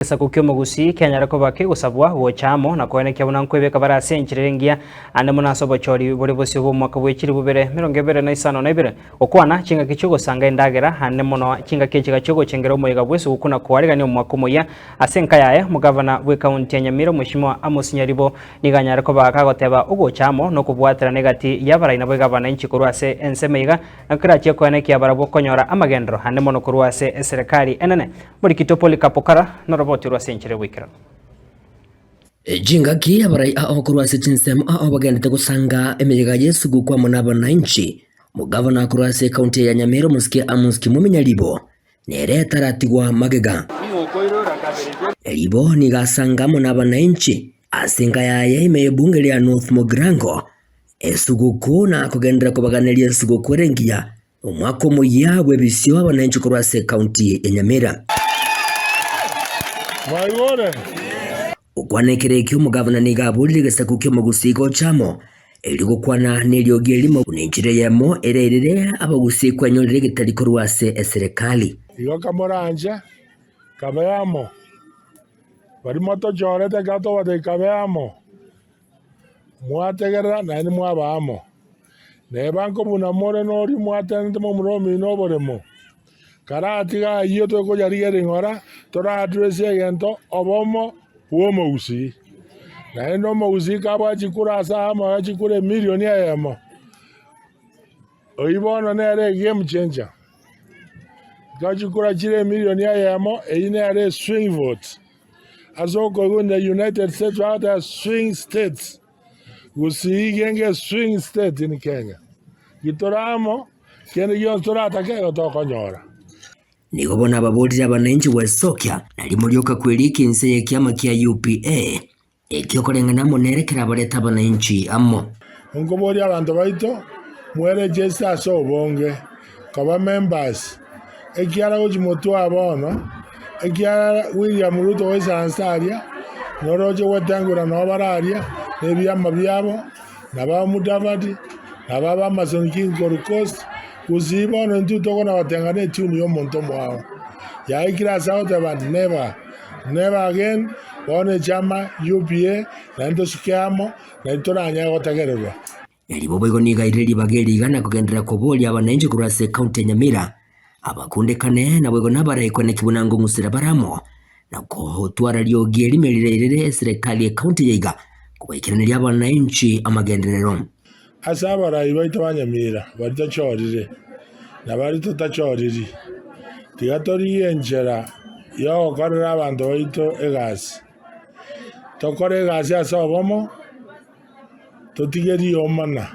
Egesaku ki'omogusii kianyare koba kegosabwa gocha amo na koenekia buna nkwebeka bare ase enchera ere engiya, ande mono ase obochori bore bosio bw'omwaka bwe chilifu bibere emerongo ebere na isano na ibere, gokwana chingaki chi'ogosanga endagera, ande mono chingaki echiga chi'ogochengera omoyega bw'esuguku na koarigania omwaka omoyia ase enka yaye. Omogavana bw'ekaunti ya Nyamira Omweshimiwa Amos Nyaribo nigo anyare koba kagoteba ogocha amo na okobwaterana egati y'abarai nabo egavana inche korwa ase ensemo iga na kerachie koenekia barabwo konyora amagenderero ande mono korwa ase eserekari enene. Morikito Polycarp Okara noroboti orwo ase enchera y'oboikeranu. Chingaki abarai ao korwa ase chinsemo ao bagendete gosanga emeyega y'esuguku amo n'abananchi, Omogavana korwa ase ekaunti ya Nyamira omosike Amos Kimumi Nyaribo nere taratigwa magega. Nyaribo nigo asanga amo n'abananchi ase enka yaye ime y'ebunge ria North Mugirango esuguku na kogenderera kobaganeria esuguku ere engiya Omwaka omoyia bw'ebisio abananchi korwa ase ekaunti ya Nyamira. Gokwana ekero ekio omogavana nigo aborire egesaku ki'omogusii gocha amo, erio gokwana neriogi erimo buna enchera eyemo ere erere abagusii kwenyorera egetari korwa ase eserekari. Igo kamoranche, kabe amo. Baria motochorete ekero tobatebia kabe amo, mwategerera naende mwaba amo. Neba nkobuna more noria mwatenenete momura omino oboremo, karatiga ayio tokoyarigereria ng'ora, toraduresie egento obomo bw'omogusii. Naende omogusii kabwate chikura ase aamo aye chikura emilioni eyemo, oyio bono nere egame changer. Ekero chikura chire emilioni eyemo, eyio nere eswing vote. Ase okoigwa in the United States bagoteba swing states. Gusii genge swing state in Kenya. Gitore amo, kende gionsi toratake igo tokonyora. Nigo bono ababorire abananchi gwesokia na rimo rioka kwerikia inse y'ekiama kia UPA, ekio koreng'ana amo nere kerabarete abananchi amo. Nkoboria abanto baito mweregister ase obonge koba members ekiara gochia motwe aa bono ekiagera William Ruto goisaransa aria noroche gwetengura noo bare aria na ebiama biabo na ba Mudavadi na ba Amason King korwa Coast gusii bono intwe tokona gotenga ne etune ya omonto omoao yaikire ase agoteba never never again bono echiama UPA naende tosuke amo naintwe toranyare gotegererwa. Erio boigo nigo airire ribaga eri iga na kogenderera koboria abananchi korwa ase ekaunti ya Nyamira, abakundekane, naboigo nabaraikwe naki buna ngong'usera bare amo na gotwara riogi erimo erire erere eserekari y'ekaunti eye iga kobaikeraneria abananchi amagenderero. Ase abarai baito ba Nyamira baria tochorire na baria totachoriri, tiga torigie enchera y'ogokorera abanto baito egasi. Tokore egasi ase obomo, totige riomana.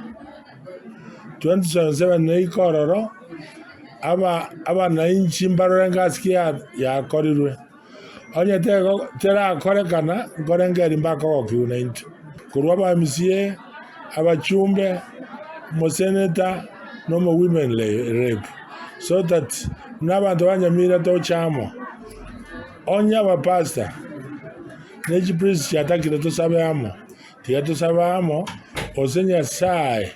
2027 neike ororo, aba abanainchi mbarore ngasi ki yakorirwe. Onye tego terakorekana, nkorenge mbakogokigwa naintwe. Korwa aba MCA, abachumbe, omoseneta, na omo women rep. So that buna abanto ba Nyamira toche amo. Onye abapastor ne chipriest chiatakire tosabe amo, Tiga tosabe amo, gose Nyasae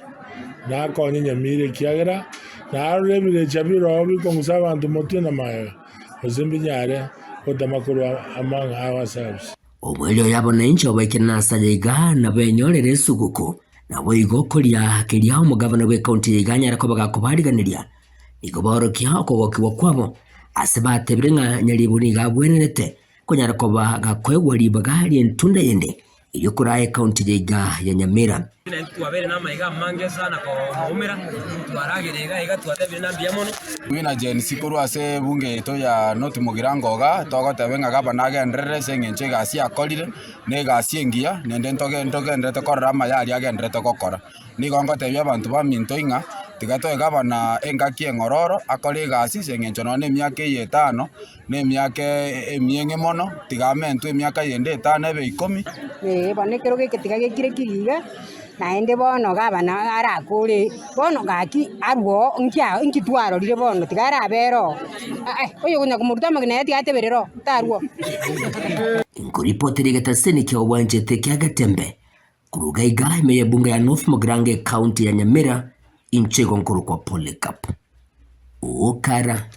nakonye nyamira, ekiagera narore ebirecha biroo bikong'usa abanto motwe na magega, gose mbinyare gotama korwa among ourselves. Omoerio oye abananchi obaikire nase aya iga nabenyorere esuguku, naboigo koria keria omogavana bw'ekaunti eye iga anyare koba gakobariganeria. Nigo baorokia okogokigwa kwabo ase batebire ng'a Nyaribo nigo agwenerete konyara koba gakoegwa ribaga ri'entunda eyende Erio koraa ekaunti ya iga ya Nyamira. Naintwe twabeire namaiga amange sana komoumera, twaragera iga iga twatebire na mbuya mono. Buna Gen Z korwa ase ebunge yaito ya North Mugirango igaa, togoteba ng'a gavana agenderere ase eng'encho egasi akorire, na egasi engiya, naende ntoge ntogendererete korora amaya aria agendererete gokora. Nigo ngotebia abanto baminto ng'a, tiga toe gavana engaki eng'ororo akore egasi ase eng'encho nonye na emiaka eye etano, na emiaka emieng'e mono, tiga amentwe emiaka yende etano ebe ikomi. Ee, bono ekero geke tiga gekire kiri iga, naende bono gavana arakore, bono gaki arwe oo nki aa nki twarorire bono tiga arabere oo, eh, oyo okonya komoruta amagena aye tiga ateberere oo, tarwa oo. Nkoripotera egetaseni kia obwanchete kia Getembe korwa iga iga ime y'ebunge ya North Mugirango ecounty ya Nyamira, inche igo nkorokwa Polycarp Okara.